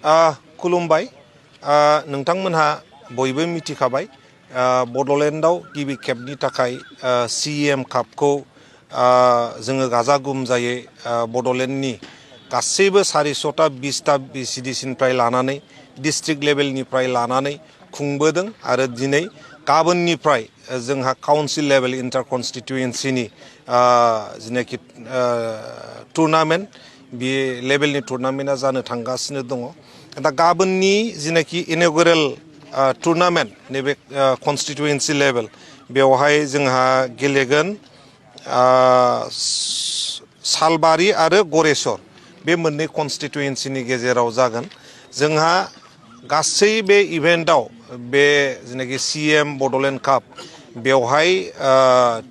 खुलुमबाय नोंथांमोनहा बयबो मिथिखाबाय बड'लेण्डआव गिबि खेबनि थाखाय CEM कापखौ जोङो गाजा गोमजायै बड'लेण्डनि गासैबो 400टा 20टा BCDCनिफ्राय लानानै डिस्ट्रिक्ट लेभेलनिफ्राय लानानै खुंबोदों आरो दिनै गाबोननिफ्राय जोंहा काउन्सिल लेभेल इन्टार कन्स्टिट्युएन्सिनि जिनाखि टुर्नामेन्ट बे लेभेलनि टुर्नामेन्टआ जानो थांगासिनो दङ दा गाबोननि जिनाखि इनअगुरेल टुर्नामेन्ट नैबे कन्स्टिट्युएन्सि लेभेल बेवहाय जोंहा गेलेगोन सालबारि आरो गरेस्वर बे मोननै कन्स्टिट्युएन्सिनि गेजेराव जागोन जोंहा गासै बे इभेन्टआव बे जिनाखि CEM बड'लेण्ड काप बेवहाय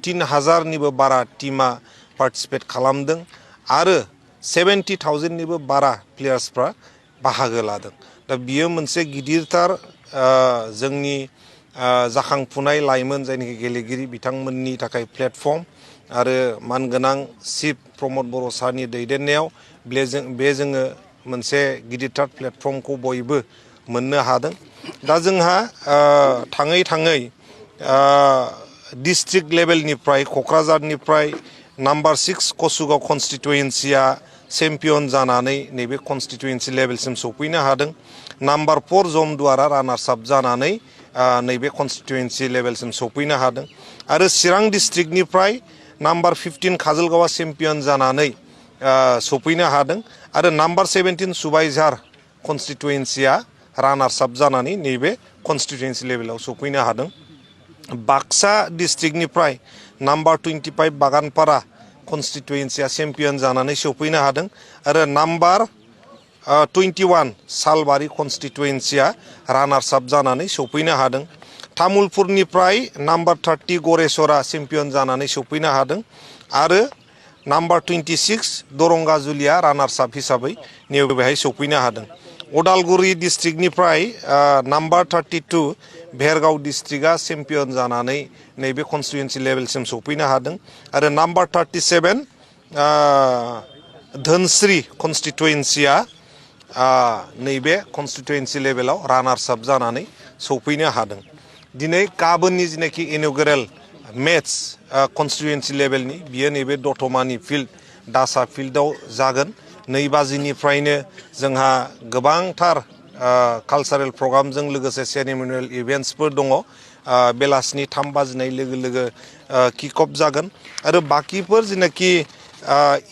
3000निबो बारा टीमा पार्टिसिपेट खालामदों आरो 70,000निबो बारा प्लेयार्सफ्रा बाहागो लादों दा बियो मोनसे गिदिरथार जोंनि जाखांफुनाय लाइमोन जायनाखि गेलेगिरि बिथांमोननि थाखाय प्लेटफर्म आरो मानगोनां चिफ प्रमद बर' सारनि दैदेननायाव बे जोङो मोनसे गिदिरथार प्लेटफर्मखौ बयबो मोननो हादों दा जोंहा थाङै थाङै डिस्ट्रिक्ट लेभेलनिफ्राय क'क्राझारनिफ्राय नम्बर 6 कसुगाव कन्स्टिट्युएन्सिया चेम्पियन जानानै नैबे कन्स्टिट्युएन्सि लेभेलसिम सौफैनो हादों नम्बर 4 जमदुवारा रानार्स आप जानानै नैबे कन्स्टिट्युएन्सि लेभेलसिम सौफैनो हादों आरो चिरां डिस्ट्रिक्टनिफ्राय नम्बर 15 काजलगावआ चेम्पियन जानानै सौफैनो हादों आरो नम्बर 17 सुबाइझार कन्स्टिट्युएन्सिया रानार्स आप जानानै नैबे कन्स्टिट्युएन्सि लेभेलाव सौफैनो हादों बाक्सा डिस्ट्रिक्टनिफ्राय नम्बर 25 बागानपारा कन्स्टिट्युएन्सिया चेम्पियन जानानै सौफैनो हादों आरो नम्बर 21 सालबारि कन्स्टिट्युएन्सिया रानार्स आप जानानै सौफैनो हादों तामुलपुरनिफ्राय नम्बर 30 गरेस्वरा चेम्पियन जानानै सौफैनो हादों आरो नम्बर 26 दरंगाजुलिया रानार्स आप हिसाबै नैबेहाय सौफैनो हादों उदालगुरि डिस्ट्रिक्टनिफ्राय नम्बर 32 भेरगाव डिस्ट्रिक्टआ चेम्पियन जानानै नैबे कन्स्टिट्युएन्सि लेभेलसिम सौफैनो हादों आरो नम्बर 37 धोनस्रि कन्स्टिट्युएन्सिया नैबे कन्स्टिट्युएन्सि लेभेलाव रानार्स आप जानानै सौफैनो हादों दिनै गाबोननि जिनाखि इनअगुरेल मेट्स कन्स्टिट्युएन्सि लेभेलनि बियो नैबे दतमानि फिल्ड दासा फिल्डआव जागोन 2 बाजिनिफ्रायनो जोंहा गोबांथार कालचारेल प्रग्रामजों लोगोसे सेरेमनियेल इभेन्ट्सफोर दङ बेलासिनि 3 बाजिनाय लोगो लोगो किक अफ जागोन आरो बाकिफोर जिनाखि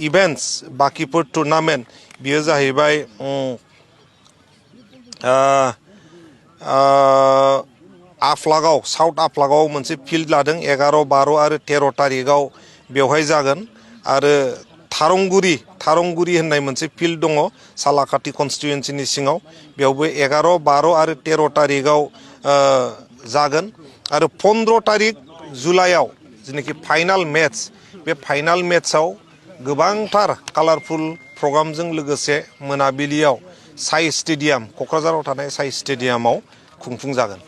इभेन्ट्स बाकिफोर टुर्नामेन्ट बियो जाहैबाय आफ्लागाव साउथ आफ्लागाव मोनसे फिल्ड लादों 11, 12 आरो 13 तारिखआव बेवहाय जागोन आरो थारंगुरि होननाय मोनसे फिल्ड दङ सालाकाटि कन्स्टिट्युएन्सिनि सिङाव बेयावबो 11, 12 आरो 13 तारिखआव जागोन आरो 15 तारिख जुलाइआव जिनाखि फाइनाल मेट्स बे फाइनाल मेट्सआव गोबांथार कालारफुल प्रग्रामजों लोगोसे मोनाबिलियाव साइ स्टेडियाम क'क्राझाराव थानाय साइ स्टेडियामाव खुंफुंजागोन